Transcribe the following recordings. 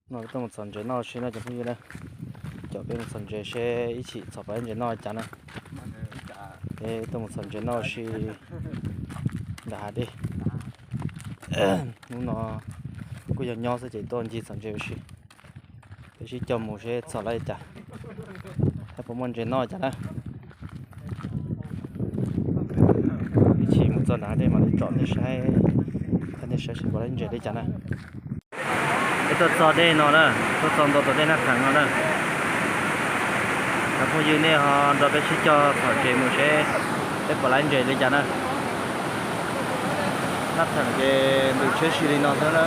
No peb tuaj mus txhom ntses noj ua si no cov phooj ywg na. Coj peb mus txhom ntses seb ib chim txhom puas tau ntses noj li cas na. Peb tuaj mus txhom ntses noj ua si nram hav dej. Hnub no kuj yog nyob xwb ces tuaj ncig txhom ntses ua si. Peb sib coj mus seb txhom li cas, seb puas muaj ntses noj li cas na. Ib chim mus txog nram hav dej mam li tsom nej saib, qhia nej saib seb puas tau ntses li cas na. Peb tuaj txog dej no na, tuaj txog ntua tom dej Naj Theem no na. Cov phooj ywg nej ho nrog peb sib coj txhom ntses mus seb peb puas tau ntses li cas na. Naj Theem ces ntws tsheb si li no xwb na.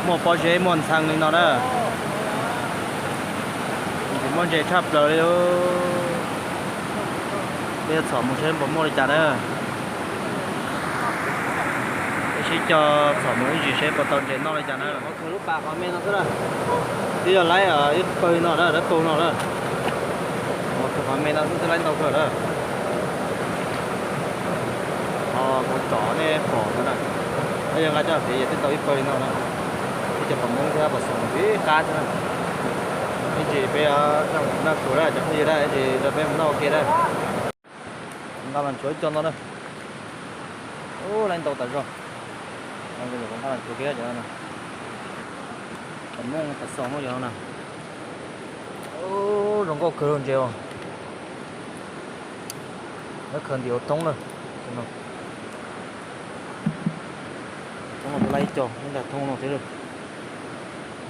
Muaj pob zeb muaj ntxhee li no na. Tsis muaj ntses tshaj plaws li. Peb yuav txhom mus seb puas muaj li cas na. Peb sib coj txhom mus ib ntsis seb puas tau ntses noj li cas na. Qhov me no xwb na, twb yog laib ib pawg no na, laib paug no na. Qhov me no xwb twb laib ntau kawg na. Qhov kuv tsom nej pom no na, yog nqa coj fiv yog twb tau ib pawg li no na. Ib co pom Hmoob thiab pom Xoom ib qab xwb na. Ib ntsis peb noj su na cov phooj ywg na, ib ntsis rau peb mus noj ua ke na. Nqa los ntsuav ib co no na. Ub, laib ntau tas zog. Nqa los ntsuav kiag cov no. Pom Hmoob pom Xoom cov no na. Ub, zoo nkauj kawg ntses os. Lawv khaws ntim ua thoob na. Thoob no twb laib ib co, ib ntag thoob no thiab.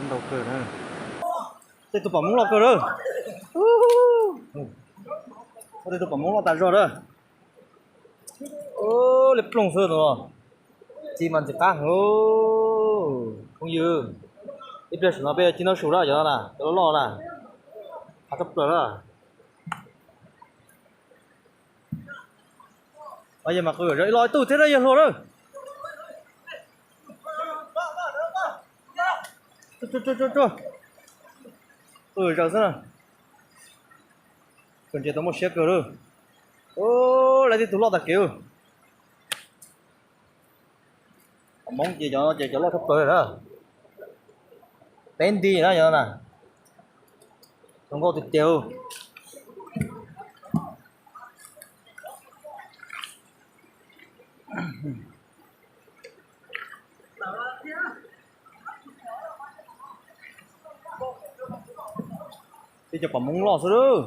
Ntau kawg na. Tej tus pom Hmoob loj kawg na. Tej tus pom Hmoob loj tas zog na. Liab ploog xwb tus no. Ci mas ntxim qab heev. Phooj ywg, ib pliag saum no peb ci noj su na, cov no na, cov loj loj na. Qab tshaj plaws na. Yog mas qw zom zaws ib lo ib tug thiab na, yawg hluas na. Qw zaws xwb na. Kawg ntses tau muaj siab kawg lawm. Ub, lawv tib tug loj tag kev. Hmoob ces cov no ces cov loj tshaj plaws na. Peb nti na cov no na. Zoo nkauj tiag tiag. Tej cov pom Hmoob loj xwb lawm.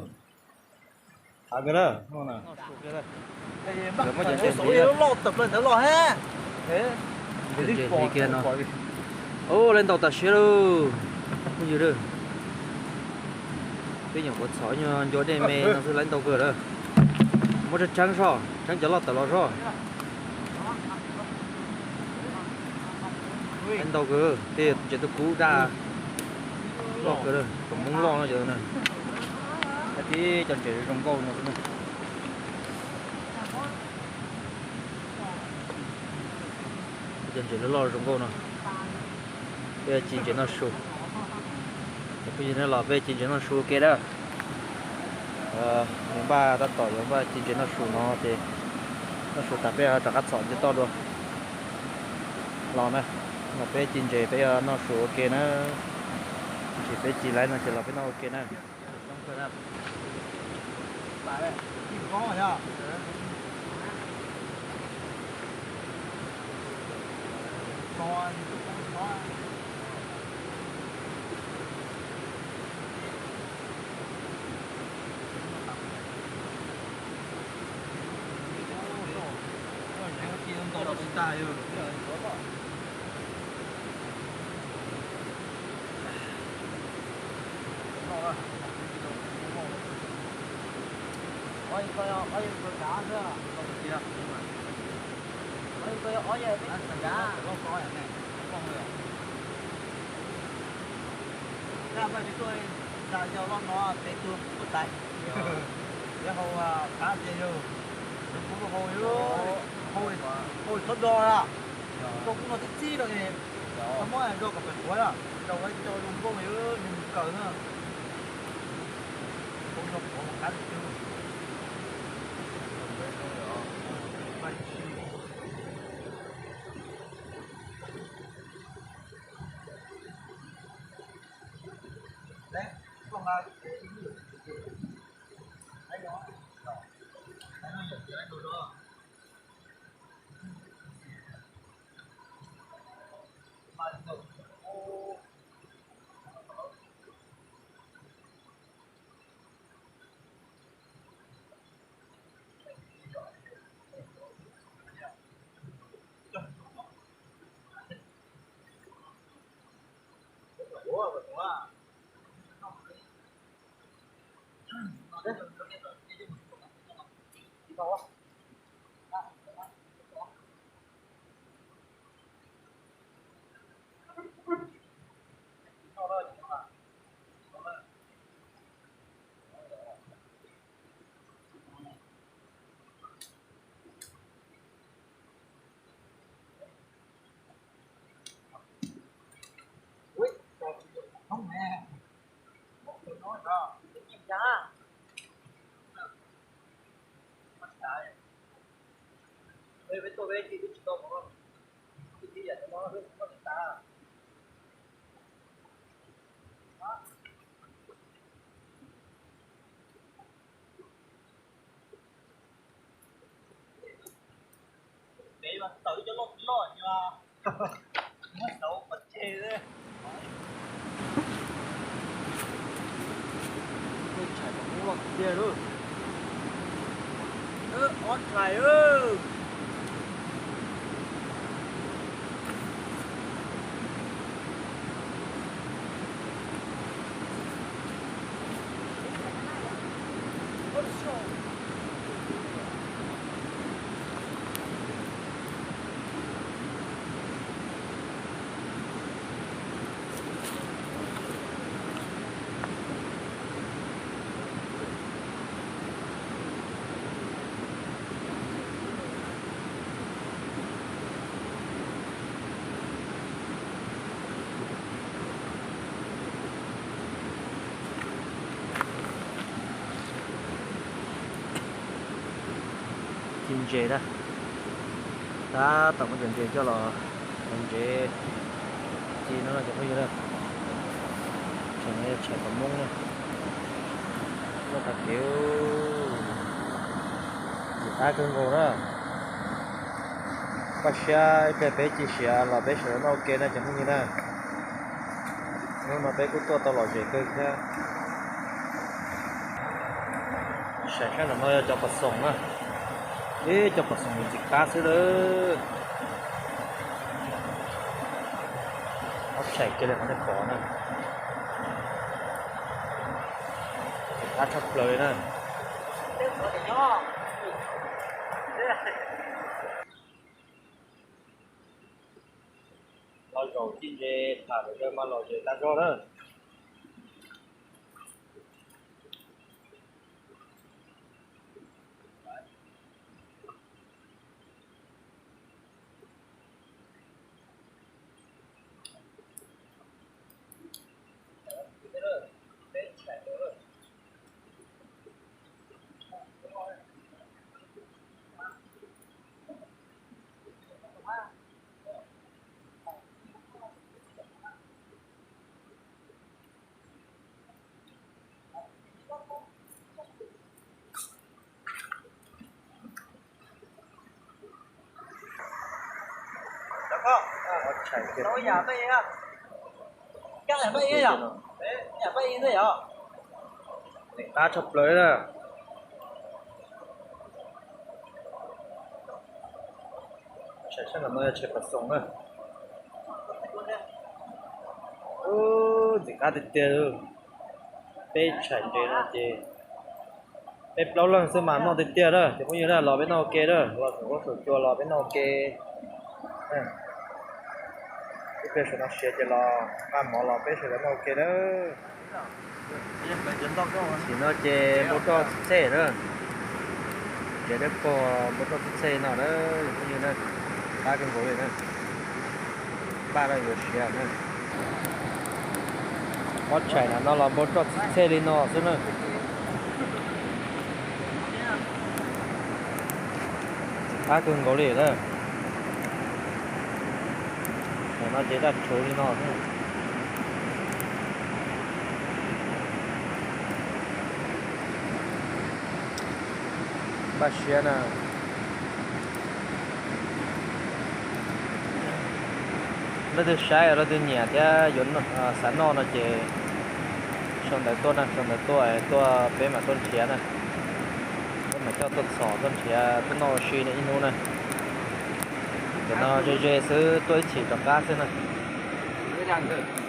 Hav kawg na. Ntses hliv kiag no. Ub, lawv ntau tas siab lauj. Phooj ywg, peb nyuam qhuav txhom nyuag ncua dej me no xwb lawv ntau kawg lawm. Muab tseeb tseeb soj, tseeb cov loj tawm los soj. Lawv ntau kawg, tej ntses tuaj kub daj loj kawg, pom Hmoob loj no cov na. Tib cov ntses zoo nkauj no xwb na. Cov ntses loj loj zoo nkauj no. Peb ci ntses noj su. Cov phooj ywg nej los peb ci ntses noj su ua ke na. Yuav npaj tab tom yuav npaj ci ntses noj su no ces noj su tas peb rov qab txhom nce toj dua los na. Los peb ci ntses peb noj su ua ke na. Ntsis peb ci laib no ces los peb noj ua ke na. Peb tuaj nram yog loj no peb tuag puas tau. Peb hau qab tias yog, kuv hau, hau txhob do na. Rau kuv no tib txij no es, tau muab rau kom pem quav na, rau zoo nkauj, nws mus kawm na. Qab tias yog. Tshais kom muab loj tiag tiag lauj. Ob tshais. Ci ntses na, tab tom muab cov ntses coj los ua ntsev ci no cov phooj ywg na. Tshais no yog tshais pos Hmoob na, loj tag kev, ntxim qab kawg nkaus na. Koj siab ib pliag peb cia siav los peb sawv daws noj ua ke na cov phooj ywg na. Hnub no peb kuj tuaj tau lom zem kawg thiab. Saib sab nram no yog cov pos xoom na. Ib cov pos xoom ntxim qab xwb lawm. Ob tshais kiag li qhov nej pom na. Ntxim qab tshaj plaws li na. Los zaum ci ntses tham lawv mas lom zem tag zog na. Ntxim qab tshaj plaws na. Tshais sab nram no yog tshais pos xoom na. Ub, ntxim qab tiag tiag. Peb tshais ntses no ces peb plaub leeg xwb mas noj tiag tiag na cov phooj ywg na, los peb noj ua ke na, los saum huab saum cua los peb noj ua ke. Ib pliag sawv no siav ces los nqa mov los peb sawv daws noj ua ke na. Nim no ces npau roj txhij txhej na. Ces dawb paug npau roj txhij txhej no na, phooj ywg na, qab kawg nkaus li na. Npaj no yuav siav na. Ob tshais no los npau roj txhij txhej li no xwb na. Qab kawg nkaus li na. Tam no ces daj rhuv li no xwb. Npaj siav na. Leej twg saib leej twg nyiam thiab yuav xav noj no ces sau ntawv tuaj na, sau ntawv tuaj, tuaj peb mam tuaj nrhiav na. Peb mam coj tuaj txhom tuaj nrhiav tuaj noj ua si na ib hnub na. Cov no ze ze xwb, tuaj ib chim rov qab xwb na.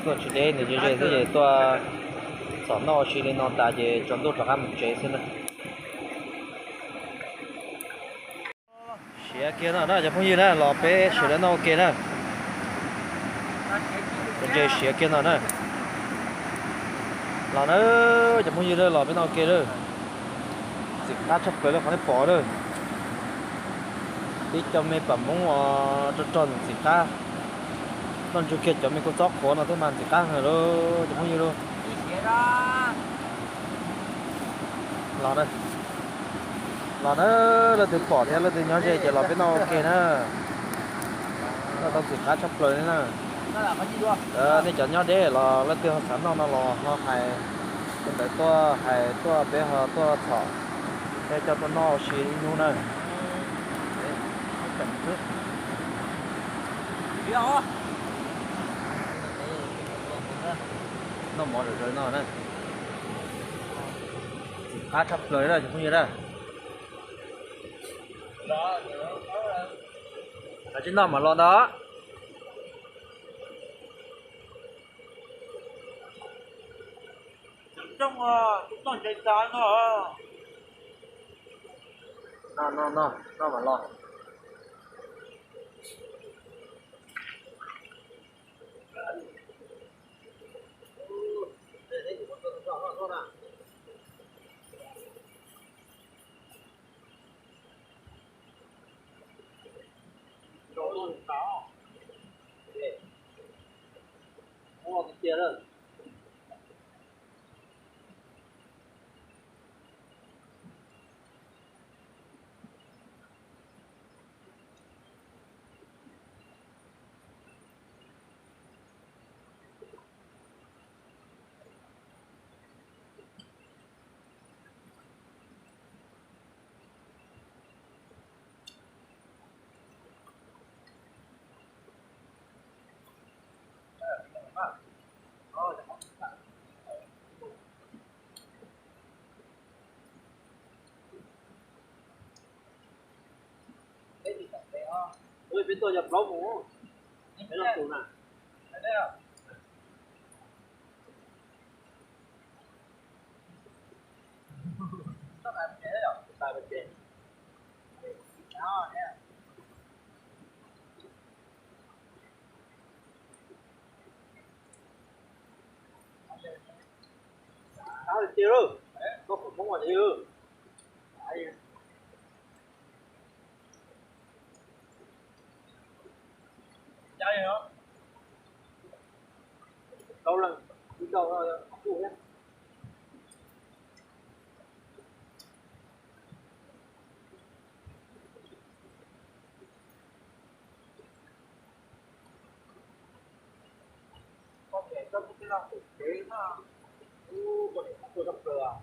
Tuaj tsis deb, nws ze ze xwb ces tuaj txhom noj ua si li no tas ces tsaus ntuj rov qab mus tsev xwb na. Siav kiag no na cov phooj ywg na, los peb sawv daws noj ua ke na. Cov ntses siav kiag no na. Los na, cov phooj ywg, los peb noj ua ke na. Ntxim qab tshaj plaws li qhov nej pom na. Tib co me pam Hmoob rog rog ntxim qab. Noj ntsuag kiag cov me kua txob qhuav no thiab mas ntxim qab heev lauj cov phooj ywg lauj. Los na, los na, leej twg pom thiab leej twg nyob ze ces los peb noj ua ke na. Noj tau ntxim qab tshaj plaws li na. Nej cov nyob deb los leej twg ho xav noj no los ho hais, ntawd tuaj hais tuaj peb ho tuaj txhom, peb coj tuaj noj ua si ib hnub na. Noj mov zom zaws no na. Ntxim qab tshaj plaws na cov phooj ywg na. Kav tsij noj mam los ntag. Noj, noj, noj, noj mam los. Peb tuaj yog plaub mus, peb leej tus na. Tab tiag lauj, koj pom Hmoob ua li lauj. Rau leej, ib rau kuj thiab. Koj pem koj tus tij laug tus tsev no, ub, koj niam koj tuaj tshaj plaws.